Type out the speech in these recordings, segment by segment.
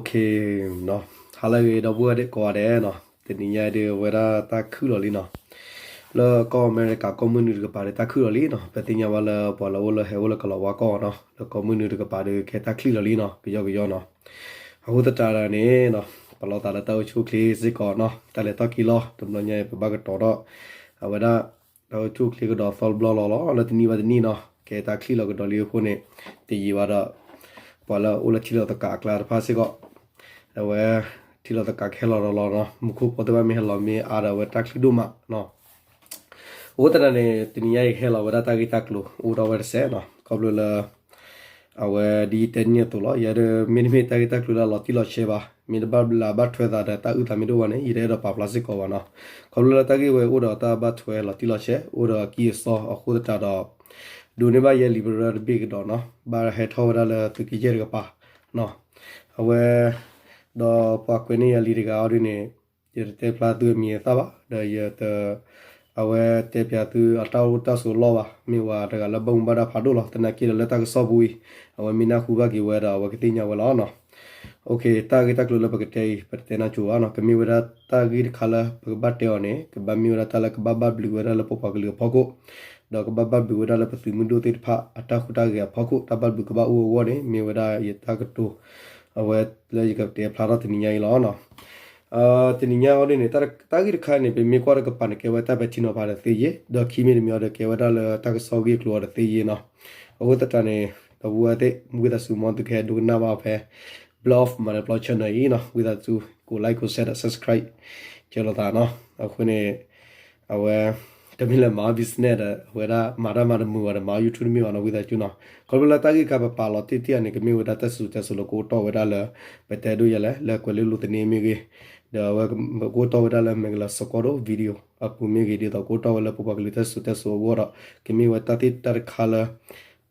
Okay နီၤ, ဟါလၢအဂ့ၤ ဒီပုၢ်ဝဲၢ်ကိးဂၤဒဲးနီၤ, တနံၤညါအံၤဒုး အဝဲဒၣ်တၢ်ခုၣ်လီၤလံနီၤ, လၢကီၢ်အမဲရကၤ ကီၢ်မုၢ်နုာ်တကပၤဒီး တၢ်ခုၣ်လီၤလံနီၤ, ပသ့ၣ်ညါဘၣ်လၢပှၤလၢအအိၣ်လၢဟဲအိၣ်လၢကလီၤဝါကီၢ်နီၤ, လၢကီၢ်မုၢ်နုာ်တကပၤဒီး ကဲတၢ်ချံၣ်လီၤလံနီၤ, ကယီကယီနီၤ, အဃိသတးဒီးန့ၣ်နီၤ, ပလီၤသးလၢတၢ်အိၣ်ဆူၣ်အိၣ်ချ့စ့ၢ်ကီးနီၤ, တၢ်လဲၤထီၣ်က့ၤလီၤ တဘျီညါအံၤ ပဘၣ်ကတီၤထီၣ် အဝဲဒၣ် တၢ်အိၣ်ဆူၣ်အိၣ်ချ့ကဒီးသီတဘျီလီၤလီၤ, လၢတနံၣ်ဘၣ်တနံၣ်နီၤ, ကဲတၢ်ချံၣ်လီၤကဒီးလံအဃိန့ၣ်, တယံာ်ဘၣ်ဒီး ပှၤလၢအအိၣ်လၢထံလီၤသကၤအကျါတဖၣ်စ့ၢ်ကီး, အဝဲ ထံလီၤသကၤကဟဲလီၤဒီးလီၤနီၤ, မူခိၣ်ဖိသ့ၣ်တဖၣ်မ့ၢ်ဟဲလီၤမ့ၢ်အါဒီး အဝဲတၢ်ချံၣ်ဒိၣ်မးနီၤ, အဃိသတးန့ၣ် တနံၤညါအံၤကဟဲလီၤဝဲဒၣ်တၢ်ဂ့ၢ်တၢ်ကျိၤ အိၣ်ထီၣ်ဝဲတစဲးနီၤ, ခီဖျိလၢ အဝဲဒ်ယတဲန့ၣ်အသိးလီၤ, ယဲဒၣ်မ့တမ့ၢ်တၢ်ဂ့ၢ်တၢ်ကျိၤလၢအလီၤတံၢ်လီၤဆဲးဘၣ်, မ့ၢ်တဘၣ်ဘျးဘၣ်ထွဲသးဒီးတၢ်အုၣ်သးမ့ၢ်တအိၣ်ဘၣ်န့ၣ် ယတအဲၣ်ဒိးပာ်ဖျါစ့ၢ်ကီးဘၣ်နီၤ, ခီဖျိလၢတၢ်ဂ့ၢ်ဝဲအိၣ်ဒီးတၢ်ဘၣ်ထွဲလီၤတံၢ်လီၤဆဲး အိၣ်ဒီးအကံၢ်အစီအဃိသတးဒီး ဒိးန့ၢ်ဘၣ်ယဲ liberal တဘ့ၣ်ကဒီးနီၤ, ဘၣ်ဟဲထီၣ်ဝဲဒၣ်လၢသုးက့ယဲၢ်တကပၤနီၤ, အဝဲ ဒီးပှၤကွဲးန့ၢ်ယၤလံတဂၤအီၤဒ်န့ၣ်, ယတတဲဖျါသုအမံၤအသၣ်ဘၣ်, ဒီးယတ အဝဲတဲဖျါသုအတၢ်အိၣ်တၢ်ဆိးလီၢ်ဘၣ်, မ့ၢ်ဝဲတဂၤလၢဘၣ်မူဘၣ်ဒါဖးဒိၣ်လီၤ, သနာ်က့ဒီးလၢတၢ်ကစီၣ်ပူၤအံၤ အဝဲမ့ၢ်နၢ်ဟူဘၣ်က့ၤဝဲဒီး အဝဲကသ့ၣ်ညါဝဲလီၤနီၤ. Okay တၢ်ဂ့ၢ်တၢ်ကျိၤလၢပကတဲအံၤ ပတတဲနၢ်ကၠိဘၣ်နီၤ, ကမ့ၢ်ဝဲဒၣ်တၢ်ဂ့ၢ်တခါလၢပကဘၣ်တဲအီၤန့ၣ် ကဘၣ်မ့ၢ်ဝဲဒၣ်တၢ်လၢကဘၣ်ဘၣ်ဘျုးဝဲဒၣ်လၢပပှၤကလုာ်အဖီခိၣ်, ဒီးကဘၣ်ဘၣ်ဘျုးဝဲဒၣ်လၢပသုးမုၢ်ဒိၣ်သ့ၣ်တဖၣ်အတၢ်ဟူးတၢ်ဂဲၤအဖီခိၣ်, တၢ်ဘၣ်ဘျုးကဘၣ်အိၣ်အဂီၢ်န့ၣ် မ့ၢ်ဝဲဒၣ်ယတၢ်ကတိၤ အဝဲလၢယကတဲဖျါထီၣ်တနံၤညါအံၤလီၤနီၤ. တနံၤညါအီၤဒ်န့ၣ် တၢ်ဂ့ၢ်တခါန့ၣ် ပမ့ၢ်ကွၢ်တကပၤန့ၣ် ကဲဝဲတၢ်ပဲာ်ထံနီၤဖးဒီးသ့ယ့ၣ်, ဒီးခံမ့ၢ်တမံၤအီၤဒီး ကဲဝဲဒၣ်လၢတၢ်ကစီၣ်ဂ့ၢ်ကျိၤအီၤဒီးသ့ယ့ၣ်နီၤ. အဃိသတးန့ၣ် ဒီပုၢ်ဝဲၢ်သ့ၣ် ဝံသးစူၤမ်သုကဟဲဒိကနၣ်ဘၣ်ဖဲ Blood of Mother Block Channel အံၤနီၤ, ဝံသးစူၤ ကိး like ကိး share ဒီး subscribe ကဲလိာ်သးနီၤ. အဃိန့ၣ် အဝဲ တမ့ၢ်လၢမၤအီၤ business ဒီး အဝဲဒၣ်မၤတၢ်မၤတမုာ်ဘၣ်ဒီး မၤအီၤ YouTube တမ့ၢ်ဘၣ်နီၤ ဝံသးစူၤနီၤ. ခီဖျိလၢတၢ်ဂ့ၢ်တခါပပာ်လီၤတ့ၢ်တ့ၢ်အီၤန့ၣ် ကမ့ၢ်ဝဲဒၣ်တၢ်စံၣ်စိၤတဲစိၤလၢကအိၣ်တီၢ်ဝဲဒၣ်လၢ ပတဲဒိယဲလဲၣ် လၢကွဲၤလ့လိၤသန့မ့ၢ်ဂ့ၤ, ဒီးအဝဲကအိၣ်တီၢ်ဝဲဒၣ်လၢ မဲကလၤစကီဒိၣ် video အပူၤမ့ၢ်ဂ့ၤ ဒ်သိးကအိၣ်တီၢ်ဝဲလၢပပှၤကလုာ်တၢ်စံၣ်စိၤတဲစိၤအဂီၢ်ဒီး ကမ့ၢ်ဝဲတၢ်သ့ၣ်တၢ်တခါလၢ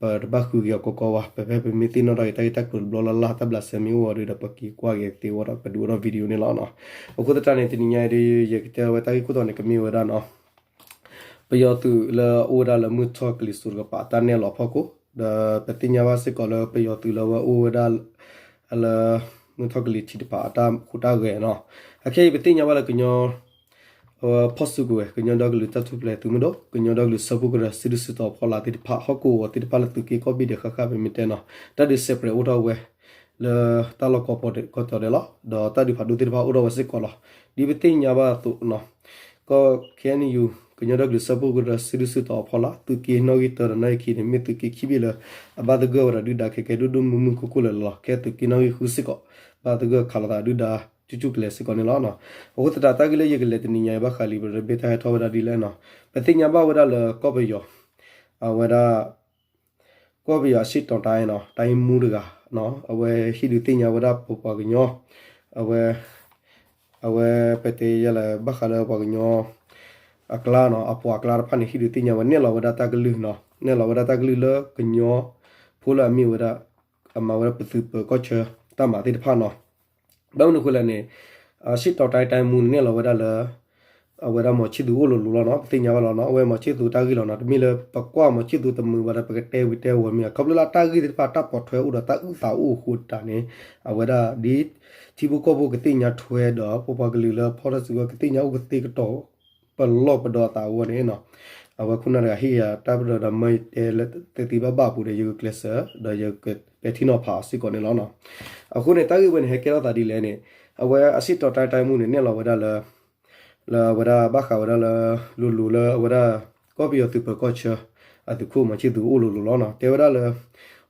ပတဘၣ်ဃုက့ၤအီၤကီကီဘၣ်. ပဖဲပမ့ၢ်သ့ၣ်နီၣ်ထီၣ်က့ၤတၢ်ဂ့ၢ်တၢ်ကျိၤတဘျီလၢ်လၢ် တၢ်ဘျးစဲမ့ၢ်အိၣ်အီၤဒီး ပက့ၤကွၢ်က့ၤသ့အဂီၢ်ဒီး ပဒုးအိၣ်ထီၣ် video န့ၣ်လီၤနီၤ. အဃိသတးန့ၣ် တနံၤညါအံၤဒီး ယကတဲဝဲတၢ်ဂ့ၢ်ခိၣ်တီန့ၣ် ကမ့ၢ်ဝဲဒၣ်နီၤ ပယီၤသုးလၢအအိၣ်ဝဲဒၣ်လၢမုၢ်ထီၣ်ကလံၤစိးတကပၤ တၢ်နဲၣ်လီၤအဖီခိၣ်, ဒီးပသ့ၣ်ညါဘၣ်စ့ၢ်ကီးလၢပယီၤသုးလၢအဝဲအိၣ်ဝဲဒၣ် လၢ မုၢ်ထီၣ်ကလံၤထံးတဖၣ်အတၢ်ဟူးတၢ်ဂဲၤနီၤ. အခဲအံၤပသ့ၣ်ညါဘၣ်လၢကညီ အဝဲဖီၣ်စုကဝဲၤ ကညီဒီကလုာ်တၢ်ထူၣ်ဖျဲးသုးမုၢ်ဒိၣ် ကညီဒီကလုာ်စၢဖှိၣ်ကရၢ စုဒုၣ်စုတီၤအဖီလာ်သ့ၣ်တဖၣ် ဟီၣ်ကဝီၤသ့ၣ်တဖၣ်လၢသုးက့ကိးဘ့ၣ်ဒဲးဃၣ်ဃၣ် ပမ့ၢ်တဲနီၤ တၢ်ဒုး separate အိၣ်ထီၣ်ဝဲ လၢတၢ်လီၢ်ကီၢ်ပူၤကီၢ်တီၤဒဲးလီၤ. ဒီးတၢ်ဒုးဖးဒိၣ်သ့ၣ်တဖၣ်အိၣ်ထီၣ်ဝဲစ့ၢ်ကီးလီၤ. ဒ်ပသ့ၣ်ညါဘၣ်အသိးနီၤ ကီၢ် KNU ကညီဒီကလုာ်စၢဖှိၣ်ကရၢ စုဒုၣ်စုတီၤအဖီလာ် သုးက့နီၣ်ဂံၢ်တၢဒီးနီၣ်ဂံၢ်ခံန့ၣ် မ့ၢ်သုးက့ခံဘ့ၣ်လၢ အဘၣ်သဂၢၢ်ဝဲဒၣ်ဒုၣ်ဒါခဲကဲဒိၣ်ဒိၣ်မုၢ်မုၢ်ကိၢ်ကိၢ်လၢာ်လၢာ်လီၤ. ခဲသုးက့နီၣ်ဂံၢ်ဃုစ့ၢ်ကီး ဘၣ်သဂၢၢ်ခးလိာ်သးဒုၣ်ဒါ ကၠူၣ်ကၠူၣ်ကလဲာ်စ့ၢ်ကီးန့ၣ်လီၤ. အဃိသတးတၢ်ဂ့ၢ်လၢယကလဲၤတနံၤညါအံၤဘၣ်ဃးလံာ်ပရၢဘ့ၣ်တၢ်ဟဲထီၣ်ဝဲဒၣ်ဒ်လဲၣ်နီၤ ပသ့ၣ်ညါဘၣ်ဝဲဒၣ်လၢကီၢ်ပယီၤ အဝဲဒၣ် ကီၢ်ပယီၤအရှေ့တောင်တိုင်းနီၤ တိုင်းမှူးတဂၤနီၤ အဝဲဟ့ၣ်ဒုးသ့ၣ်ညါဝဲဒၣ်ပပှၤကညီ အဝဲ အဝဲပတဲယဲလၢဘၣ်ဃးလၢပှၤကညီ အကျါနီၤ အပှၤအကျါတဖၣ်န့ၣ် ဟ့ၣ်ဒုးသ့ၣ်ညါဝဲ နဲၣ်လီၤဝဲဒၣ်တၢ်ကလုၢ်နီၤ နဲၣ်လီၤဝဲဒၣ်တၢ်ကလုၢ်လၢကညီဖိလၢအမ့ၢ်ဝဲဒၣ် အမၤဝဲဒၣ်ပသုးပၢၤကီၢ်ဆၢ တၢ်မၤသ့ၣ်တဖၣ်နီၤ ဘၣ်မနုၤအဃိလဲၣ်န့ၣ် အရှေ့တောင်တိုင်း တိုင်းမှူးန့ၣ် နဲၣ်လီၤဝဲဒၣ်လၢ အဝဲဒၣ်မောင်ချစ်သူအိၣ်လိၤလိၤလီၤနီၤ ပသ့ၣ်ညါဘၣ်လီၤနီၤ အဝဲမောင်ချစ်သူတၢ်ဂ့ၢ်လီၤနီၤ တမ့ၢ်လၢပကွၢ်မောင်ချစ်သူတမုာ်ဘၣ်ဒီး ပကတဲဝံၤတဲဝီၤမ့ၢ် ခီဖျိလၢတၢ်ဂ့ၢ်သ့ၣ်တဖၣ်တၢ်ပိာ်ထွဲအိၣ်ဒီးတၢ်အုၣ်သးအိၣ်အဃိတၢ်န့ၣ် အဝဲဒၣ်ဒ်ထံဖိကီၢ်ဖိကသ့ၣ်ညါထွဲဒီး ပပှၤကလုာ်လၢဖီၣ်ထီၣ်စုကဝဲၤကသ့ၣ်ညါအိၣ်ကသ့ကတီၢ် ပလီၢ်ပဒီအသးအဂီၢ်န့ၣ်နီၤ အဝဲခိၣ်နၢ်တဂၤဟ့ၣ်ယၤတၢ်ပဒီးဒီးမၢယတဲလၢသ့သ့ဘၣ်ဘၣ်အပူၤဒီး ယကကျဲးစၢး ဒီးယကပဲာ်ထံနီၤဖးအီၤစ့ၢ်ကီးန့ၣ်လီၤနီၤ. အဃိန့ၣ် တၢ်ဂ့ၢ်ဝဲန့ၣ် ဟဲကဲထီၣ်သးဒ်လဲၣ်န့ၣ် အဝဲအရှေ့တောင်တိုင်း တိုင်းမှူးန့ၣ် နဲၣ်လီၤဝဲဒၣ်လၢ လၢအဝဲဒၣ်ဘၣ်ဃးဝဲဒၣ်လၢ လိၤလိၤလၢအဝဲဒၣ် ကီၢ်ပယီၤသုးပၢၤကီၢ်ဆၢ အသုးခိၣ်မောင်ချစ်သူအိၣ်လိၤလိၤလီၤနီၤ တဲဝဲဒၣ်လၢ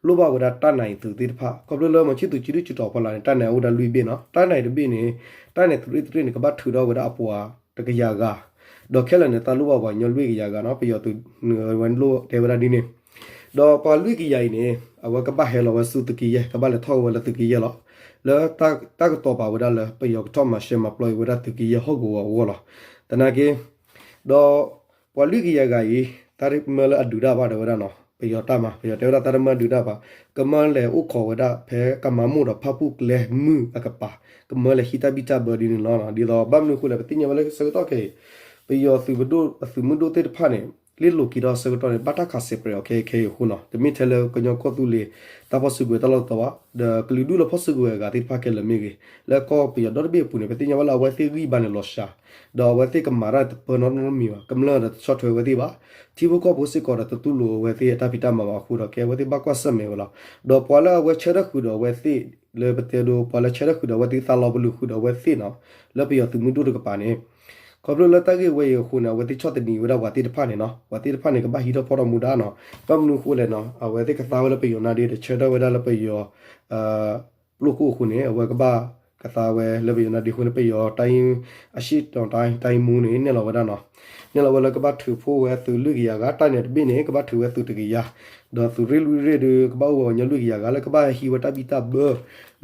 လိၣ်ဘၣ်ဝဲဒၣ်တၢ်နါအံၤသုးသ့ၣ်တဖၣ် ခီဖျိလၢမောင်ချစ်သူစုဒုၣ်စုတီၤအဖီလာ်န့ၣ် တၢ်နါအိၣ်ဝဲဒၣ်လွံၢ်ဘ့ၣ်နီၤ တၢ်နါအံၤတဘ့ၣ်န့ၣ် တၢ်နါအံၤသုးရ့ၣ်သုးရ့ၣ်န့ၣ် ကဘၣ်ထုးထီၣ်ဝဲဒၣ်အပှၤတကယၤဂၤ ဒီးခဲလၢာ်န့ၣ် သးလိၣ်ဘၣ်ပှၤကညီလွံၢ်ကယၤဂၤနီၤ ပယီၤသုးနုာ်ဝဲလိၣ်တဲဝဲဒၣ်ဒ်န့ၣ် ဒီးပှၤလွံၢ်ကယၤအံၤန့ၣ် အဝဲကဘၣ်ဟဲလီၤဝဲဆူသုးက့ယဲၢ် ကဘၣ်လဲၤထီၣ်ဝဲလၢသုးက့ယဲၢ်လီၤ. လၢတၢ်ကတီၤပာ်ဝဲဒၣ်လၢ ပယီၤကထီၣ်မၤရှဲမၤပျီအံၤဝဲဒၣ်သုးက့ယဲၢ်ဟီၣ်ကဝီၤအဂီၢ်လီၤ. သနာ်က့ ဒီးပှၤလွံၢ်ကယၤဂၤအံၤ တၢ်မၢလၢအဒုးတၢ်ဘၣ်ဒီးဝဲဒၣ်နီၤ ပယီၤတၢ်မၤ ပယီၤတဲဝဲဒၣ်တၢ်တမၢဒုးတၢ်ဘၣ် ကမၢလဲၤအိၣ်ခိးဝဲဒၣ်ဖဲကမၤမိၢ်ဒီးဖၣ်ပူၣ်ကျဲမုၢ်အကပၤ ကမၢလဲၤဟံးတၢ်ဘံၣ်တၢ်ဘၢဒ်န့ၣ်လီၤ. ဒ်သိးဘၣ်မနုၤအဃိလဲၣ် ပသ့ၣ်ညါဝဲလၢဆၢကတီၢ်ခဲအံၤ ပယီၤသုးမုၢ်ဒိၣ် အသုးမုၢ်ဒိၣ်သ့ၣ်တဖၣ်န့ၣ် လ့လိာ်က့ၤထီၣ်အဆၢကတီၢ်န့ၣ် ဘၣ်တၢ်ခးစဲးပြဲးအီၤခဲအံၤခဲအံၤအဃိနီၤ, တမ့ၢ်ထဲလၢကညီကီၢ်သူလ့ၤ တၢ်ဖီၣ်စုကဝဲၤတၢ်လီၢ်တတီၤဘၣ်, ဒီးကလုာ်ဒူၣ်လၢဖီၣ်စုကဝဲၤအဂၤသ့ၣ်တဖၣ်ခဲလၢာ်မ့ၢ်ဂ့ၤ, လၢကီၢ်ပယီၤဒီတဘ့ၣ်အပူၤန့ၣ် ပသ့ၣ်ညါဘၣ်လၢအဝဲသ့ၣ်ဂံၢ်ဘါန့ၣ်လီၤစှၤ, ဒီးအဝဲသ့ၣ်ကမၤတၢ်တပၢနီတမံၤဘၣ်, ကမျၢၢ်ဒီးတဆီၣ်ထွဲဝဲသ့ၣ်ဘၣ်, ထံဖိကီၢ်ဖိစ့ၢ်ကီးဒီးတတူၢ်လိာ်အဝဲသ့ၣ်အတၢ်ဖံးတၢ်မၤဘၣ်အဃိဒီး ကဲအဝဲသ့ၣ်ဘၣ်ကွၢ်ဆၢၣ်မဲာ်ဝဲလီၤ. ဒီးပှၤလၢအဝဲဆၢထၢၣ်ဃုာ်ဒီးအဝဲသ့ၣ် လၢပတဲဒိ ပှၤလၢဆၢထၢၣ်ဃုာ်ဒီးအဝဲသ့ၣ် သးလီၤပလိာ်ဃုာ်ဒီးအဝဲသ့ၣ်နီၤ, လၢပယီၤသုးမုၢ်ဒိၣ်တကပၤန့ၣ်, ခီဖျိလၢတၢ်ဂ့ၢ်ဝဲအံၤအဃိန့ၣ် အဝဲသ့ၣ်ဆီၣ်သနံးဝဲဒၣ်ပှၤသ့ၣ်တဖၣ်န့ၣ်နီၤ, ပှၤသ့ၣ်တဖၣ်န့ၣ် ကဘၣ်ဟံးထီၣ်ဖီၣ်ထီၣ်မူဒါနီၤ, ဘၣ်မနုၤအဃိလဲၣ်နီၤ, အဝဲသ့ၣ်ကသါဝဲလၢပယီၤနါဒ့ဒီး ဆၢထၢၣ်ဝဲဒၣ်လၢပယီၤ ပျိၢ်ခိၣ်အဃိန့ၣ် အဝဲကဘၣ်ကသါဝဲလၢပယီၤနါဒ့အဃိန့ၣ် ပယီၤ အရှေ့တောင်တိုင်း တိုင်းမှူးန့ၣ် နဲၣ်လီၤဝဲဒၣ်နီၤ, နဲၣ်လီၤဝဲလၢကဘၣ်ထုးဖှိၣ်ဝဲသုးလွံၢ်ကယၤဂၤ, တၢ်န့ၣ်တဘ့ၣ်န့ၣ် ကဘၣ်ထုးဝဲသုးတကယၤ, ဒီးသုးရ့ၣ်လွံၢ်ရ့ၣ်ဒီး ကဘၣ်အိၣ်ဝဲပှၤကညီလွံၢ်ကယၤဂၤ လၢကဘၣ်ဟံးဝဲတၢ်ဘံၣ်တၢ်ဘၢ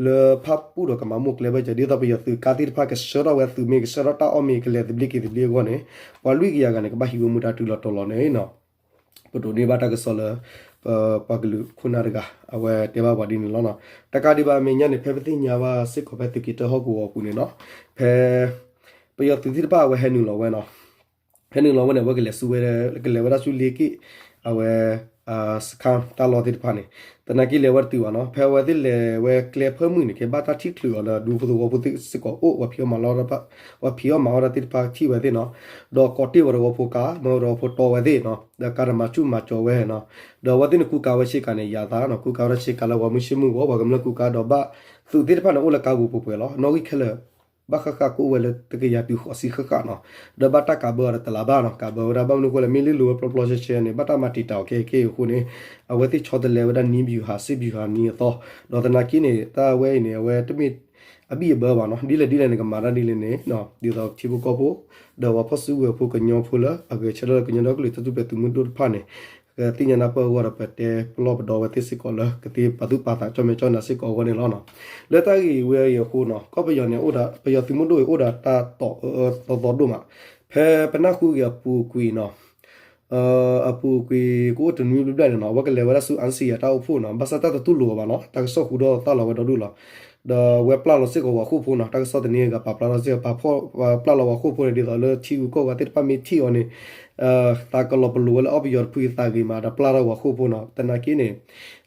လၢဖၣ်ပူၣ်ဒီးကမၤမိၢ်ကျဲဘၣ်စၢၤ ဒ်သိးပယီၤသုးကါသ့ၣ်တဖၣ်ကဆှၢထီၣ်ဝဲသုးမ့ၢ် ကဆှၢထီၣ်တၢ်အီၣ်မ့ၢ် ကလဲၤသဘျ့က့ၤသဘျ့အဂီၢ်န့ၣ်, ပှၤလွံၢ်ကယၤဂၤန့ၣ် ကဘၣ်ဟံးဝဲမူဒါတုၤလီၤတီၤလီၤန့ၣ်နီၤ. ပဒိးန့ၢ်ဘၣ်တၢ်ကစီၣ်လၢ ပပှၤကလုာ်ခိၣ်နၢ်တဂၤ အဝဲတဲဘၣ်ပှၤဒ်န့ၣ်လီၤနီၤ. တကးဒံးဘၣ်အမဲာ်ညါန့ၣ် ဖဲပသ့ၣ်ညါဘၣ်စ့ၢ်ကီးဖဲသုးက့တၢဟီၣ်ကဝီၤအပူၤန့ၣ်နီၤ, ဖဲ ပယီၤသုးသ့ၣ်တဖၣ်အဝဲဟဲနုာ်လီၤဝဲနီၤ, ဟဲနုာ်လီၤဝဲန့ၣ် အဝဲကလဲၤဆူဝဲ ကလဲၤဝဲဒၣ်ဆူလ့က့ၣ် အဝဲ စခန်း တၢ်လီၢ်သ့ၣ်တဖၣ်န့ၣ်, သနာ်က့လဲၤဝဲတတုၤဘၣ်နီၤ, ဖဲအဝဲသ့ၣ်လဲၤဝဲကျဲဖၢမုၢ်န့ၣ် ကဘၣ်တၢ်ထံၣ်ချုးအီၤလၢဒူဖိသဝီဖိသ့ၣ်စ့ၢ်ကီးအိၣ် ပှၤဖံးအီၣ်မၤလီၤ ပှၤဖံးအီၣ်မၤအီၣ်တၢ်သ့ၣ်တဖၣ်ထံၣ်ဝဲသ့ၣ်နီၤ, ဒီးကိးတ့ၢ်ဝဲတဝီဖိကါ မၢဝဲတဝီဖိတီဝဲသ့ၣ်နီၤ, ဒီးကါတမၤဆူၣ်မၤကၠီၤဝဲနီၤ, ဒီးအဝဲသ့ၣ်န့ၣ်ကူကါဝဲဆ့ကၤန့ၣ် ယၤသးနီၤ, ကူကါဝဲဒၣ်ဆ့ကၤလၢပှၤမုၢ်ဆ့ၣ်မုၢ်ဂီၤ ပှၤကမျၢၢ်ကူကါဒီးဘၣ် သုးသ့ၣ်တဖၣ်န့ၣ် အိၣ်လၢကါပူၤပှဲၤပှဲၤလီၤ, နီၣ်ဂံၢ်ခဲလၢာ် ဘၣ်ဃၣ်ဃၣ်ကအိၣ်ဝဲလၢတကယၤတုၤဃိးဆံဃၣ်ဃၣ်နီၤ, ဒီးဘၣ်တၢ်ကးဘၢအီၤဒီးတလးဘၣ်နီၤ, ကးဘၢဝဲဒၣ် ဘၣ်မနုၤအဃိလဲၣ် မ့ၢ်လ့လိာ်ဝဲပျီပျီဆှဲဆှဲန့ၣ် ဘၣ်တၢ်မၤတံာ်တာ်အီၤခဲအံၤခဲအံၤအဃိန့ၣ်, အဝဲသ့ၣ်ဆီတလဲဝဲဒၣ် နည်းဗျူဟာ စစ်ဗျူဟာနည်းအသီ, ဒီးသနာ်က့န့ၣ် တၢ်ဝဲအံၤန့ၣ် အဝဲတမ့ၢ်အဘံၣ်အဘၢဘၣ်နီၤ, ဒ်လဲၣ်ဒ်လဲၣ်န့ၣ် ကမၤတၢ်ဒ်လဲၣ်န့ၣ် ဒ်သိးထံဖိကီၢ်ဖိ ဒီးပှၤဖီၣ်စုကဝဲၤဖိကညီဖိလၢ အဂဲၤဆၢထၢၣ်လၢကညီဒီကလုာ်တၢ်ထူၣ်ဖျဲးသုးမုၢ်ဒိၣ်တဖၣ်န့ၣ် ကသ့ၣ်ညါနၢ်ပၢၢ်အဂီၢ်ဒီး ပတဲပလီၢ်ပဒီဝဲသ့ၣ်စ့ၢ်ကီးလၢ ကသ့ပာ်သူၣ်ပာ်သးကၠီၣ်မဲာ်ကၠီၣ်နါစ့ၢ်ကီးအဂီၢ်န့ၣ်လီၤနီၤ. လၢတၢ်ဂ့ၢ်ဝဲအံၤအဃိနီၤ ကီၢ်ပယီၤန့ၣ်အိၣ်ဒီး ပယီၤသုးမုၢ်ဒိၣ်အံၤအိၣ်ဒီးတၢ်တီၢ်အၢအၢသီသီဒိၣ်မး, ဖဲပနၢ်ဟူဂ့ၤအပူၤကွံာ်နီၤ အပူၤကွံာ်ကအိၣ်တနွံဘျဲၣ်ဘျဲၣ်န့ၣ်နီၤ အဝဲကလဲၤဝဲဒၣ်ဆူ အၣ်စံယၤ တၢ်အိၣ်ဖှိၣ်နီၤ, ဘၣ်ဆၣ်တၢ်တတူၢ်လိာ်အီၤဘၣ်နီၤ, တၢ်ကစီၣ်ဟူထီၣ်သၣ်လီၤဝဲဒီဒူၣ်လီၤ. ဒီးအဝဲပျၢ်လီၤစ့ၢ်ကီးပှၤဃိာ်ဖိနီၤ, တၢ်ကစီၣ်တနံၤအဂၤပာ်ဖျါထီၣ်စ့ၢ်ကီး ပာ်ဖျါလီၤပှၤဃိာ်ဖိန့ၣ် ဒ်သိးလၢထံဂုၤကီၢ်ဂၤသ့ၣ်တဖၣ်မ့ၢ်ထံၣ်အီၤန့ၣ် သးကလီၤပလိာ်ဝဲလၢအီၣ်ပယီၤတဖုအသးဂ့ၤမး ဒီးပျၢ်ထီၣ်ပှၤဃိာ်ဖိနီၤ, သနာ်က့န့ၣ်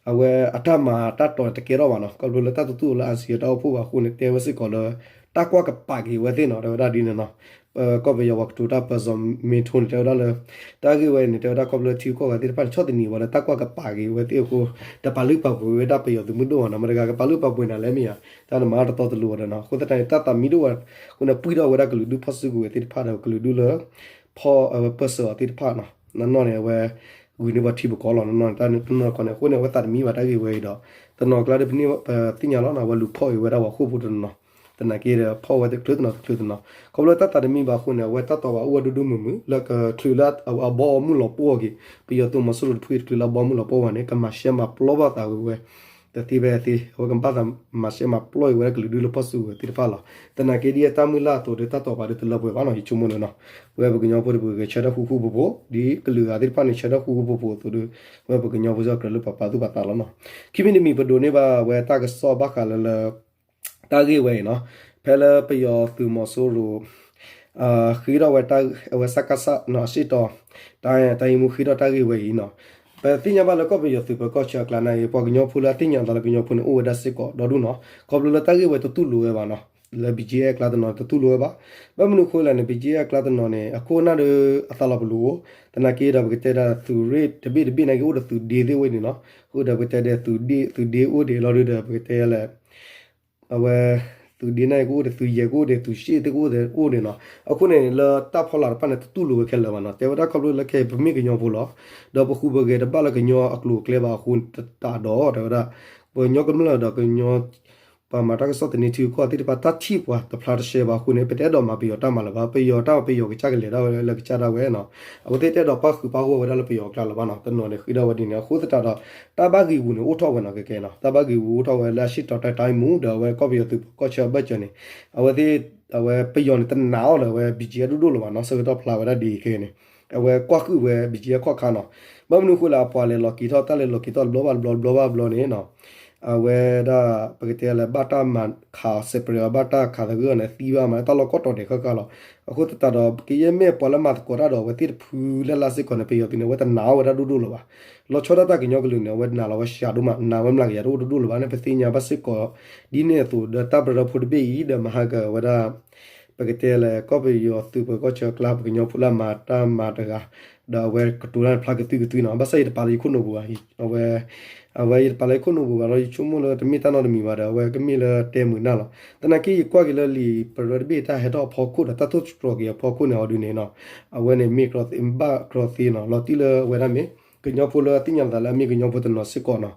အဝဲအတၢ်မၤတၢ်တီၤတကဲထီၣ်ဘၣ်နီၤ, ခီဖျိလၢတၢ်တတူၢ်လိာ်လၢ အၣ်စံယၤ တၢ်အိၣ်ဖှိၣ်ဘၣ်အဃိန့ၣ် တဲဝဲစ့ၢ်ကီးလၢ တၢ်ကွၢ်ကပာ်က့ၤဝဲသ့ၣ်နီၤ တဲဝဲဒၣ်ဒ်န့ၣ်နီၤ. ကီၢ်ပယီၤပှၤကတိၤတၢ် ပၢၢ်စီၣ်မ့ထိန့ၣ် တဲဝဲဒၣ်လၢ တၢ်ဂ့ၢ်ဝဲအံၤန့ၣ် တဲဝဲဒၣ်ခီဖျိလၢထံဂုၤကီၢ်ဂၤသ့ၣ်တဖၣ်န့ၣ် ဆီၣ်သနံးဝဲလၢတၢ်ကွၢ်ကပာ်က့ၤဝဲသ့ၣ်အဃိ တပာ်လုၢ်ပာ်ပှ့ၤဝဲဒၣ်ပယီၤသုးမုၢ်ဒိၣ်ဘၣ်နီၤ, မတၤတဂၤကပာ်လုၢ်ပာ်ပှ့ၤနၤလဲၣ်မ့ၢ်ဧါ, တၢ်နမၤတတီတလိၤဘၣ်ဒီးနီၤ, အဃိသတးန့ၣ် တၢ်သးမံဒိၣ်ဝဲအဃိန့ၣ် ပှံၢ်ထီၣ်ဝဲဒၣ်ကလုာ်ဒူၣ်ဖီၣ်စုကဝဲၤသ့ၣ်တဖၣ်ဒီး ကလုာ်ဒူၣ်လၢ ဖီၣ် ပၢၢ်ဆၢအီၤသ့ၣ်တဖၣ်နီၤ, နီၢ်နီၢ်န့ၣ် အဝဲ ဂုာ်န့ၢ်ပှၤထံပကီၢ်လီၤ, နီၢ်နီၢ်န့ၣ် တၢ်န့ၣ်တနီၢ်ကီၢ်န့ၣ် အဃိန့ၣ် အဝဲသးတမံဘၣ်တၢ်ဂ့ၢ်ဝဲအံၤဒီး တနီၤကျါဒီး ပသ့ၣ်ညါလီၤနီၤ, အဝဲလူၤဖီၣ်က့ၤဝဲဒၣ်ပှၤဃိာ်ဖိတနီၤနီၤ, သနာ်က့ဒီး ဖီၣ်ဝဲတချုးတနီၤတချုးတနီၤ, ခီဖျိတၢ်သးတမံဘၣ်အဃိန့ၣ် အဝဲတၢ်တီၤဘၣ်အိၣ်ဝဲဒိၣ်ဒိၣ်မုၢ်မုၢ် လၢကချုးလၢအဘီအမုၢ်လီၤပှီၢ်အဂ့ၢ်, ပယီၤသုးမီၤစိရိၤတဖုတချုးလၢအဘီအမုၢ်လီၤပှီၢ်ဘၣ်န့ၣ် ကမၤရှဲမၤပျီဘၣ်သးဝဲဝဲ တသ့ဖဲအသ့ အဝဲကဘၣ်သးမၤရှဲမၤပျီအီၤဝဲဒၣ်ကလုာ်ဒူၣ်လၢဖီၣ်စုကဝဲၤသ့ၣ်တဖၣ်လီၤ. သနာ်က့ဒ်အတၢ်မုၢ်လၢ်အသိးဒီး တၢ်တီၤပာ်ဒီးတလၢပှဲၤဘၣ်နီၤ, ယဆိကမိၣ်န့ၣ်နီၤ, ပဝဲပကညီဖိတပူၤဂဲၤဆၢထၢၣ်ဃူဃူဖိးဖိး ဒ်ကလုာ်ဂၤသ့ၣ်တဖၣ်န့ၣ် ဆၢထၢၣ်ဃူဃူဖိးဖိးအသိးဒီး ပဝဲပကညီဖိစ့ၢ်ကီးကြၢးလၢပပာ်သူၣ်ပာ်သးလီၤနီၤ. ခံမံၤတမံၤပဒိးန့ၢ်ဘၣ်ဝဲတၢ်ကစီၣ်ဘၣ်ဃးလၢလၢ တၢ်ဂ့ၢ်ဝဲအံၤနီၤ, ဖဲလၢပယီၤသုးမီၤစိရိၤ ဃ့ထီၣ်ဝဲ အဝဲ စကစ နီၤ အရှေ့တောင်တိုင်း တိုင်းမှူး ဃ့ထီၣ်တၢ်ဂ့ၢ်ဝဲအံၤနီၤ, ပသ့ၣ်ညါဘၣ်လၢကီၢ်ပယီၤသုးပၢၤကီၢ်ဆၢအကျါန့ၣ် ပှၤကညီဖိလၢအသ့ၣ်ညါအသးလၢကညီဖိန့ၣ် အိၣ်ဝဲဒၣ်စ့ၢ်ကီးဒီဒူၣ်နီၤ, ခီဖျိလၢတၢ်ဂ့ၢ်ဝဲတတူၢ်လိာ်ဝဲဘၣ်နီၤ, လၢ ဘီကၠံအဲၣ် အကျါတနီၤတတူၢ်လိာ်ဝဲဘၣ်, ဘၣ်မနုၤအဃိလဲၣ်န့ၣ် ဘီကၠံအဲၣ် အကျါတနီၤန့ၣ် အခိၣ်အနၢ်ဒီးအသးလီၤပလိာ်, သနာ်က့ဒီးပကတဲဒၣ်သုးရ့ၣ်တဘ့ၣ်တဘ့ၣ်နာ်က့အိၣ်ဒီးသုးဒ့သ့ၣ်ဝဲန့ၣ်နီၤ, ဃိဒီးပကတဲဒီး သုးဒ့အိၣ်ဒံးလီၤဒုဒီး ပကတဲလၢ အဝဲ သုးဒ့န့ၣ်ကအိၣ်ဒီး သုးယဲၢ်ကအိၣ်ဒီး သုးရှ့ၣ်သ့ၣ်ကအိၣ်ဒီးအိၣ်န့ၣ်နီၤ, အဃိန့ၣ် လၢတၢ်ဖီလာ်တဖၣ်န့ၣ် တတူၢ်လိာ်ဝဲခဲလၢာ်ဘၣ်နီၤ, တဲဝဲဒၣ်ခီဖျိလၢခဲအံၤပမ့ၢ်ကညီဖိလီၤ, ဒီးပဃုပဂဲၤတဘၣ်လၢကညီအကျိၤအကျဲဘၣ်အဃိတးဒီး တဲဝဲဒၣ် ပှၤကညီကမျၢၢ်ဒီးကညီ ပှၤမၤတၢ်ကစီၣ်သန့ထံကီၢ်သ့ၣ်တဖၣ် တၢ်ထံၣ်ပှၤတဖျါတရှဲဘၣ်အဃိန့ၣ် ပတအဲၣ်ဒိးမၤပယီၤတၢ်မၤလၢၤဘၣ်, ပယီၤတၢ်မၤပယီၤကစၢ်ကလဲၤဒၣ်ဝဲလၢကစၢ်ဒၣ်ဝဲနီၤ, အဝဲသ့ၣ်တအဲၣ်ဒိးပၣ်ဃုာ်ပၣ်ဂီၢ်ဝဲဒၣ်လၢပယီၤအကျါလၢၤဘၣ်နီၤ, တနီၤန့ၣ်ဃ့ထီၣ်ဝဲဒ်န့ၣ် အဃိသတးဒီး တၢ်ဘၣ်ဂံာ်ဂူာ်န့ၣ်အိၣ်ထီၣ်ဝဲနီၤ, ကဲကဲနီၤ, တၢ်ဘၣ်ဂံာ်ဂူာ်အိၣ်ထီၣ်ဝဲလၢအရှေ့တောင်တိုင်း တိုင်းမှူး ဒီးအဝဲကီၢ်ပယီၤသုးပၢၤကီၢ်ဆၢအဘၢၣ်စၢၤန့ၣ်, အဝဲသ့ၣ် အဝဲပယီၤန့ၣ်တနာ်အီၤဒီးအဝဲ ဘီကၠံအဲၣ် ဒိၣ်ဒိၣ်လၢၤဘၣ်နီၤ, ဆၢကတီၢ်ဖျါဝဲဒၣ်ဒ်အံၤခဲအံၤန့ၣ်, အဝဲကွၢ်ဃုာ်ဝဲ ဘီကၠံအဲၣ် ခီၣ်ခါနီၤ, ဘၣ်မနုၤအဃိလဲၣ် အပှၤလဲၤလီၤက့ၤထီၣ် တၢ်လဲၤလီၤက့ၤထီၣ်တဘျီဘၣ်တဘျီတဘျီဘၣ်တဘျီန့ၣ်နီၤ, အဝဲဒၣ် ပကတဲလၢဘၣ်တၢ်မၤခးအီၤ separate အီၤ ဘၣ်တၢ်ခးသဂၢၢ်အီၤန့ၣ် သံဘၣ်မး တၢ်လီၢ်ကီၢ်တီၤဒဲးဃၣ်ဃၣ်လီၤ. အဃိသတးဒီး ကယဲၢ်မ့ၢ်ပှၤလၢမၤသကိးတၢ်ဒီး အဝဲသ့ၣ်တဖုလၢ်လၢ်စ့ၢ်ကီးန့ၣ် ပယီၤသုးန့ၣ် အဝဲတနာ်ဝဲဒၣ်ဒိၣ်ဒိၣ်လၢၤဘၣ်. လီၤဆီဒၣ်တၢ်ကညီကလုာ်န့ၣ် အဝဲနာ်လီၤဝဲစှၤဒိၣ်မး နာ်ဝဲမျးကယၤတအိၣ်တဒိၣ်လၢၤဘၣ်န့ၣ် ပသ့ၣ်ညါဘၣ်စ့ၢ်ကီး ဒ်န့ၣ်အသိး ဒီးတၢ်ပရၢဖိတဘ့ၣ်အံၤ ဒီးမၤဟါကဝဲဒၣ် ပကတဲလၢ ကီၢ်ပယီၤသုးပၢၤကီၢ်ဆၢအကျါ ပကညီဖိလၢအမၤတၢ်မၤတဂၤ ဒီးအဝဲကတိၤတၢ်ဖျါကသုကသုနီၤ. ဘၣ်ဆၣ်ယတပာ်လၢယခိၣ်နူာ်ပူၤဘၣ်, အဝဲ အဝဲယတပာ်လၢယခိၣ်နူာ်ပူၤဘၣ်ဒီး ယဆိကမိၣ်လၢတမ့ၢ်တၢ်နီတမံၤဘၣ်ဒီး အဝဲကမ့ၢ်လၢတဲမုာ်နၢ်လီၤ. သနာ်က့ယကွၢ်က့ၤလၢလံာ်ပရၢတဘ့ၣ်တၢ်ဟဲထီၣ်အဖီခိၣ်ဒီး တၢ်ထိၣ်သတြီၤက့ၤအဖီခိၣ်န့ၣ်အီၤဒုးန့ၣ်နီၤ, အဝဲန့ၣ်မ့ၢ် ဘၣ်ကြီသ့နီၤ, လီၤတံၢ်လၢအဝဲဒၣ်မ့ၢ် ကညီဖိလၢအသ့ၣ်ညါသးလၢအမ့ၢ်ကညီဖိတနီၤစ့ၢ်ကီးနီၤ,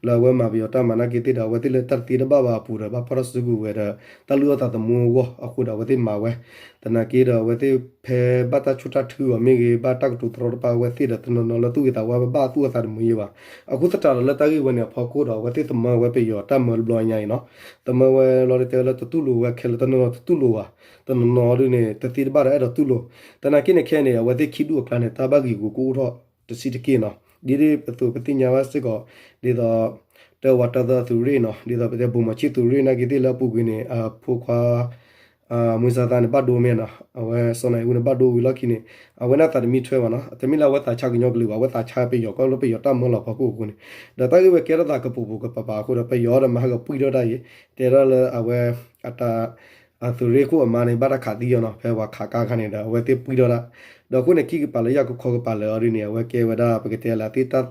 လၢအဝဲမၤပယီၤတၢ်မၤနာ်က့သ့ၣ်ဒီး အဝဲသ့ၣ်လၢတၢ်တသ့တဘၣ်ဘၣ်အပူၤဒီး ဘၣ်ဖီၣ်ထီၣ်စုကဝဲၤဒီး တၢ်လုၢ်အီၣ်သးသမူအဂီၢ်အဃိဒီး အဝဲသ့ၣ်မၤဝဲ သနာ်က့ဒီး အဝဲသ့ၣ်ဖဲဘၣ်တၢ်ဆိၣ်တၢ်ထုအီၤမ့ၢ်ဂ့ၤ ဘၣ်တၢ်ကတိၤတရီတပါအဝဲသ့ၣ်ဒီး တနီၤနီၤလၢသူၣ်ဂ့ၤသးဝါ ဘၣ်သူၣ်အသးတမုာ်ယဲဘၣ်. အဃိသတးဒီးလၢတၢ်ဂ့ၢ်ဝဲန့ၣ်အဖီခိၣ်ဒီး အဝဲသ့ၣ်သမၢဝဲပယီၤတၢ်မၢတဘျီညါအံၤနီၤ, သမၢဝဲလီၤတတဲလၢတတူၢ်လိာ်ဝဲခဲလၢာ် တနီၤနီၤတတူၢ်လိာ်ဘၣ်, တနီၤနီၤဒုးန့ၣ် တသ့တဘၣ်ဒီးအဲၣ်ဒိးတူၢ်လိာ်. သနာ်က့န့ၣ်ခဲအံၤန့ၣ် အဝဲသ့ၣ်ခံဒူၣ်အကျါန့ၣ် တၢ်ဘၣ်ဂ့ၢ်ဂူာ်ကအိၣ်ထီၣ်တဆံးတက့ၢ်နီၤ, ဒ်ဒ်အသိးပသ့ၣ်ညါဘၣ်စ့ၢ်ကီး ဒ်သိး တၢ်ဝးတၢ်သၢသုးရ့ၣ်နီၤ, ဒ်သိးပတဲ ဗိုလ်မှူးချစ်သူရ့ၣ် နာ်က့သ့ၣ်လၢအပူၤကွံာ်န့ၣ် အဖိခွါ မုၢ်ဆါသးန့ၣ် ဘၣ်ဒိမ့ၢ်နီၤ, အဝဲစီၤနၢ်အူန့ၣ် ဘၣ်ဒိဝံၤလီၢ်ခံန့ၣ် အဝဲန့ၣ်သးတမံထွဲဘၣ်နီၤ, တမ့ၢ်လၢအဝဲသးဆါကညီကလုာ်ဘၣ်, အဝဲသးဆါပယီၤကီၢ်လၢပယီၤတၢ်မၢလီၤဖီခိၣ်အဃိန့ၣ်, ဒီးတၢ်ဂ့ၢ်ဝဲကဲထီၣ်သးကပိာ်ပူၤကပၤပၤအဃိဒီး ပယီၤဒီးမၤဟါကပှံၢ်ထီၣ်တၢ်အံၤ, တဲထီၣ်လၢအဝဲ အသုးရ့ၣ်ခိၣ်အမါန့ၣ် ဘၣ်တၢ်ခးသံအီၤနီၤ, ဖဲပှၤခးကါခါန့ၣ်ဒီး အဝဲသ့ၣ်ပှံၢ်ထီၣ်တၢ်, ဒီးအဃိန့ၣ် ခံကပၤလၢယကခီကပၤလၢအီၤဒ်န့ၣ် အဝဲကဲဝဲဒၣ် ပကတဲလၢအသ့ၣ်တၢ်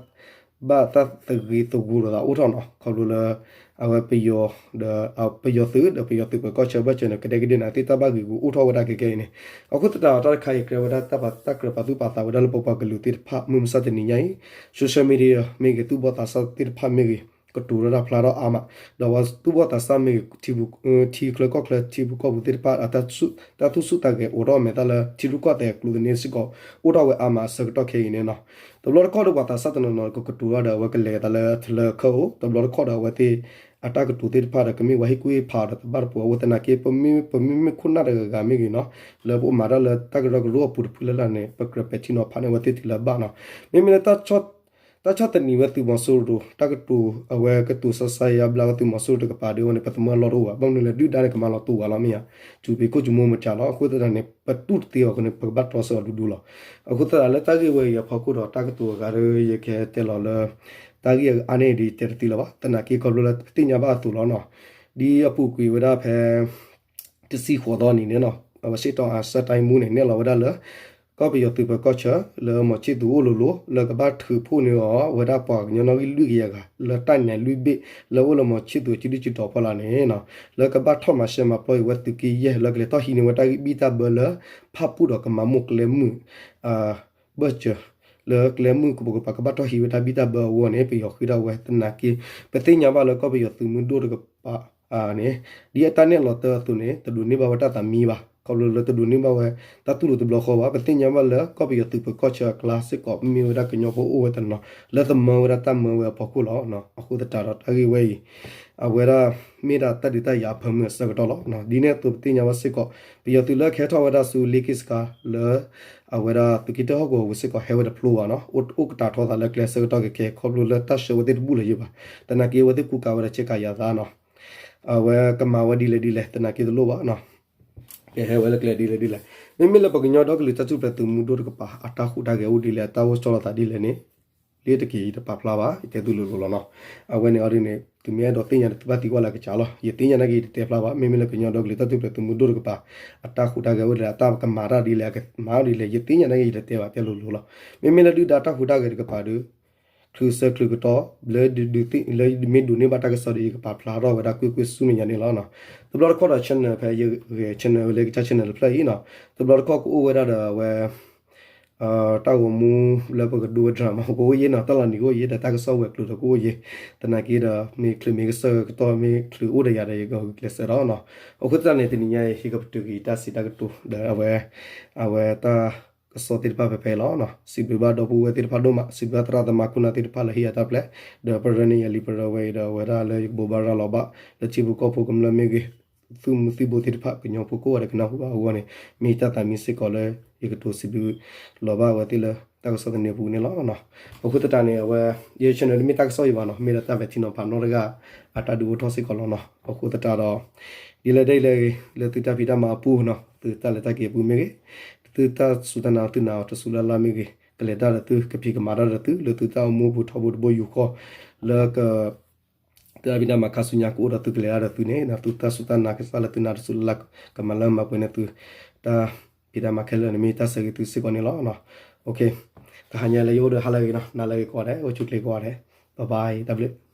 ဘၣ်တၢ်သဂ့ၤသဝီလိာ်သးအိၣ်ထီၣ်နီၤ, ခီဖျိလၢ အဝဲပယီၤ ဒီးပယီၤသုး ဒီးပယီၤသုးပၢၤကီၢ်ဆၢဘၢၣ်စၢၤန့ၣ် ကဒဲကဒဲန့ၣ် အသ့ၣ်တၢ်ဘၣ်ဂ့ၢ်ဂူာ်အိၣ်ထီၣ်ဝဲဒၣ်ကဲကဲအံၤန့ၣ်, အဃိသတးဒီးတၢ်တခါအံၤ ကြၢးဝဲဒၣ်တၢ်ပာ်တၢ်ကြၢးပာ်သူၣ်ပာ်သးဝဲဒၣ်လၢပပှၤကလုာ်သ့ၣ်တဖၣ် မုၢ်မဆါတနံၤညါအံၤ social media မ့ၢ်ဂ့ၤ သူၣ်ဘီၣ်သးစၢ်သ့ၣ်တဖၣ်မ့ၢ်ဂ့ၤ ကတိၤထီၣ်တၢ်ဖျါထီၣ်အါမး, ဒီးပှၤသူၣ်ဘီၣ်သးစၢ်မ့ၢ်ဂ့ၤ ထံချၢကီၢ်ချၢ ထံဖိကီၢ်ဖိသ့ၣ်တဖၣ် တၢ်သူၣ်ဆူၣ်သးဂဲၤအိးထီၣ်မဲာ်သၣ်လၢ ထံရူၢ်ကီၢ်သဲးအကျိၤသန့စ့ၢ်ကီး အိၣ်ထီၣ်ဝဲအါမးအဆၢကတီၢ်ခဲအံၤန့ၣ်နီၤ, တဘျီတခီၣ်ဒီးပှၤသးစၢ်တနီၤနီၤကကတိၤထီၣ်ဒီး အဝဲကလဲၤသးလၢထလၢအခၢၣ်အိၣ်, တဘျီတခီၣ်ဒီးအဝဲသ့ၣ် အတၢ်ကတိၤသ့ၣ်တဖၣ်ဒီး ကမ့ၢ်ဝဲဟ့ၣ်ကူၣ်ဟ့ၣ်ဖးဒီး တဘၣ်တပှဲၤအဃိသနာ်က့ ပမ့မ့ၢ်ခိၣ်နၢ်တဂၤဂၤမ့ၢ်ဂ့ၤနီၤ, လၢပအိၣ်မၤတၢ်လၢတၢ်ကရၢကရိအပူၤတဖုလၢ်လၢ်န့ၣ် ပကြၢးပဲာ်ထံနီၤဖးန့ၢ်အဝဲသ့ၣ်တုၤလၢအဘၣ်နီၤ, မ့မ့ၢ်လၢ တၢ်ဆီၣ်သနံးဝဲသုးမီၤစိရိၤ တၢ်ကတိၤအဝဲကတိၤဆါဆါယါဘျါဝဲသုးမီၤစိရိၤတကပၤဒီးန့ၣ် ပသမၢလီၢ်တအိၣ်ဘၣ်, ဘၣ်မနုၤလဲၣ် ဒုၣ်ဒါန့ၣ် ကမၤလီၤတူာ်ဝဲလီၤမ့ၢ်ဧါ, စူးပ့ၤခိၣ်စူးမိၢ်မတၤလီၤ, အဃိသတးန့ၣ် ပတူၢ်တသ့အီၤအဃိန့ၣ် ပကဘၣ်တြီဆၢအီၤဒူဒူလီၤ. အဃိသတးလၢတၢ်ဂ့ၢ်ဝဲအံၤအဖီခိၣ်ဒီး တၢ်ကတိၤအဂၤဒီး ယကတဲလီၤလၢ တၢ်ဂ့ၢ်အါန့ၢ်ဒ်တဲတသ့လၢၤဘၣ်, သနာ်က့ခီဖျိလၢပသ့ၣ်ညါဘၣ်အသိးလီၤနီၤ, ဒ်အပူၤကွံာ်ဝဲဒၣ်ဖဲ တဆံဃိးသီနံၤန့ၣ်နီၤ, အဝဲစ့ၣ်တီအစၢတၢ်မူန့ၣ် နဲၣ်လီၤဝဲဒၣ်လၢ ကီၢ်ပယီၤသုးပၢၤကီၢ်ဆၢ လၢမီၤဆံၣ်သူၤအိၣ်လိၤလိၤ လၢကဘၣ်ထုးဖှိၣ်န့ၢ်အီၤ ဝဲဒၣ်ပှၤကညီနီၣ်ဂံၢ်လွံၢ်ကယၤဂၤ လၢတၢ်နဲၣ်လွံၢ်ဘ့ၣ် လၢအိၣ်လၢမီၤဆံၣ်သူၤအစုဒုၣ်စုတီၤဖီလာ်န့ၣ်နီၤ, လၢကဘၣ်ထီၣ်မၤရှဲမၤပျီအံၤဝဲသုးက့ယဲၢ် လၢကလဲၤထီၣ်ဟံးန့ၢ်ဝဲတၢ်ဂံၢ်ဘံၣ်တၢ်ဘၢလၢ ဖၣ်ပူၣ်ဒီးကမၤမိၢ်ကျဲမုၢ် ဘၢၣ်စၢၤ လၢကျဲမုၢ်ကပိာ်ကပၤကဘၣ်ထီၣ်ဟံးဝဲတၢ်ဘံၣ်တၢ်ဘၢအဂီၢ်န့ၣ် ပယီၤဃ့ထီၣ်ဝဲသနာ်က့ ပသ့ၣ်ညါဘၣ်လၢကီၢ်ပယီၤသုးမုၢ်ဒိၣ်တကပၤန့ၣ် ဒ်အတၢ်နဲၣ်လီၤတၢ်အသိးန့ၣ် တဒိးန့ၢ်ဘၣ်ဝဲတၢ်သးမံဘၣ် ခီဖျိလၢတဒိးန့ၢ်ဘၣ်ဝဲ တၢ်တူၢ်လိာ်တဘျီဃီဘၣ် ပသ့ၣ်ညါဘၣ်လၢကီၢ်ပယီၤသုးပၢၤကီၢ်ဆၢအကျါစ့ၢ်ကီး မ့ၢ်ဝဲဒၣ်ကညီဖိအိၣ်ဝဲတနီၤ လၢသမၢဝဲဒၣ်တၢ်မၢဝဲအဖီခိၣ်လီၤ. အဃိသတးဒီးတၢ်ဂ့ၢ်ဝဲအံၤ အဝဲဒၣ်မ့ၢ်ဒၣ်တၢ်ဒုးတၢ်ယၤအဖၢမုၢ်အဆၢကတီၢ်လီၤ. ဒ်န့ၣ်အသိးပသ့ၣ်ညါဘၣ်စ့ၢ်ကီး ပယီၤသုးလၢကဟဲထီၣ်ဝဲဒၣ်ဆူလ့က့ၣ်စခါလၢ အဝဲဒၣ်သုးက့တၢၢ်ဟီၣ်ကဝီၤပူၤစ့ၢ်ကီး ဟဲဝဲတဖျိဘၣ်နီၤ, အိၣ်ကတၢၢ်ထီသးလၢကျဲဆၢကတီၢ်ခဲခဲ ခီဖျိလၢတၢ်ဆှၢဝဲသ့ၣ်တဘူၣ်လၢၤယံၤဘၣ်, သနာ်က့အဝဲသ့ၣ်ကူကၤဝဲဒီးဆ့ကၤယၤသးနီၤ, အဝဲကမၤဝဲဒ်လဲၣ်ဒ်လဲၣ် သနာ်က့တလိၣ်ဘၣ်နီၤ, ကဟဲဝဲလၢကျဲဒ်လဲၣ်ဒ်လဲၣ်, မ့မ့ၢ်လၢပကညီဒီကလုာ်တၢ်ထူၣ်ဖျဲးသုးမုၢ်ဒိၣ်တကပၤ အတၢ်ဟူးတၢ်ဂဲၤအိၣ်ဒ်လဲၣ် အတၢ်အိၣ်ဆီလီၤသးဒ်လဲၣ်န့ၣ် လ့တက့ၤယတပာ်ဖျါဘၣ် ယတဲသုလိၤလိၤလီၤနီၤ, အဝဲန့ၣ်အီၤဒ်န့ၣ် သုမ့ၢ်အဲၣ်ဒိးသ့ၣ်ညါဒီးသုဘၣ်သံကွၢ်လၢအကစၢ်လီၤ, ယသ့ၣ်ညါနာ်က့ယတတဲဖျါဘၣ်, မ့မ့ၢ်လၢကညီဒီကလုာ်တၢ်ထူၣ်ဖျဲးသုးမုၢ်ဒိၣ်တကပၤ အတၢ်ဟူးတၢ်ဂဲၤအိၣ်ဒ်လဲၣ် အတၢ်ကမၤတၢ်ဒ်လဲၣ် အကမၤဒ်လဲၣ် ယသ့ၣ်ညါနာ်က့ယတတဲဘၣ် တဲလိၤလိၤလီၤ, မ့မ့ၢ်လၢဒုၣ်ဒါတၢ်ဟူးတၢ်ဂဲၤတကပၤဒီး ချုးဆၢချုးကတီၢ် လၢဒုးသ့ၣ် လၢမ့ၢ်ဒိးန့ၢ်ဘၣ်တၢ်ကစီၣ်ဒီး ယကပာ်ဖျါထီၣ်ဝဲဒၣ်ကွ့ၢ်ကွ့ၢ်ဆူမဲာ်ညါန့ၣ်လီၤ. တဘျီတခီၣ်ဒီး channel ဖဲယဂဲၤ channel လၢကစၢ် channel တဖျၢၣ်အံၤနီၤ, တဘျီတခီၣ်ကအိၣ်ဝဲဒၣ်ဒီးအဝဲ တၢ်ဂီၤမူလၢပကဒိဝဲ drama ကအိၣ်ယဲနီၤ, တၢ်လီၤနံၤကအိၣ်ယဲ ဒီးတၢ်ကစီၣ်ဝဲၤကျိၤဒီးကအိၣ်ယဲ, သနာ်က့ဒီး မ့ၢ်ချုးမ့ၢ်ကစၢ်ကတီၢ် မ့ၢ်ချုးအိၣ်ဒီးယၤဒီး ယကဂုာ်ကျဲးစၢးဒီးနီၤ, အဃိသတးန့ၣ် တနံၤညါအံၤ ယကပတုာ်က့ၤတၢ်စံးတၢ်ကတိၤဒီးအဝဲ အဝဲတၢ်ကစီၣ်သ့ၣ်တဖၣ်ဖဲဖဲအံၤလီၤ. စံးဘျုးဘၣ်ဒီပုၢ်ဝဲၢ်သ့ၣ်တဖၣ်ဒိၣ်မး, စံးဘျုးဘၣ်သရၣ်သမါခိၣ်နၢ်သ့ၣ်တဖၣ်လၢဟ့ၣ်ယၤတၢ်ပျဲ, ဒီးပရၢန့ၢ်ယၤလံာ်ပရၢဝဲအံၤဒီး အဝဲဒၣ်လၢယကဘိးဘၣ်ရၤလီၤဘၣ် လၢထံဖိကီၢ်ဖိကမျၢၢ်မ့ၢ်ဂ့ၤ, သုးမုၢ်သံၣ်ဘိသ့ၣ်တဖၣ် ကညီဖိကိးဂၤဒဲးကနၢ်ဟူဘၣ်အဂီၢ်န့ၣ် မ့ၢ်တၢ်သးမံစ့ၢ်ကီးလၢ ယကတိၤစံးဘျုးလီၤဘၣ်အဝဲသ့ၣ်လၢတၢ်ကစီၣ်သန့အပူၤန့ၣ်လီၤ. အဃိသတးန့ၣ် အဝဲ ယ channel တမ့ၢ်တၢ်ကစီၣ်အံၤဘၣ်နီၤ, မ့ၢ်ဒီးတၢ်ပဲာ်ထံနီၤဖးနီတဂၤ အတၢ်ဒုးအိၣ်ထီၣ်စ့ၢ်ကီးလီၤနီၤ. အဃိသတးဒီး ဒ်လဲၣ်ဒ်လဲၣ်ဂ့ၤ လၢသုတၢ်ဖံးတၢ်မၤအပူၤနီၤ, သုတၢ်လဲၤတၢ်က့ၤအပူၤမ့ၢ်ဂ့ၤ, သုတၢ်စူၢ်တၢ်နာ်သုနာ်အီၤတစူၢ်လၢ်လၢ်မ့ၢ်ဂ့ၤ, ကလဲၤတၢ်ဒီးသု ကဖံးကမၤတၢ်ဒီးသု လၢသုတၢ်အိၣ်မူပူၤထီဘိတဘိယူၢ်ဃီ လၢက သုတၢ်ဖံးတၢ်မၤခါဆူညါကအိၣ်ဒီးသုကလဲၤတၢ်ဒီးသုန့ၣ် သုတၢ်စူၢ်တၢ်နာ်ကစၢ်လၢသုနာ်တစူၢ်လၢ်လၢ် ကမၤလၢမၤပှဲၤန့ၢ်သု တၢ်ဖံးတၢ်မၤခဲလၢာ်န့ၣ်မ့ၢ်တၢ်ဆၢဂ့ၤသုစ့ၢ်ကီးန့ၣ်လီၤ. ကဟါညါလၢယအိၣ်ဒီးဟါလၢအဂ့ၤနီၤ, နၤလၢအဂ့ၤကိးဂၤဒဲး, အိၣ်ဆူၣ်ချ့ကိးဂၤဒဲး, bye bye, တၢ်ဘျုး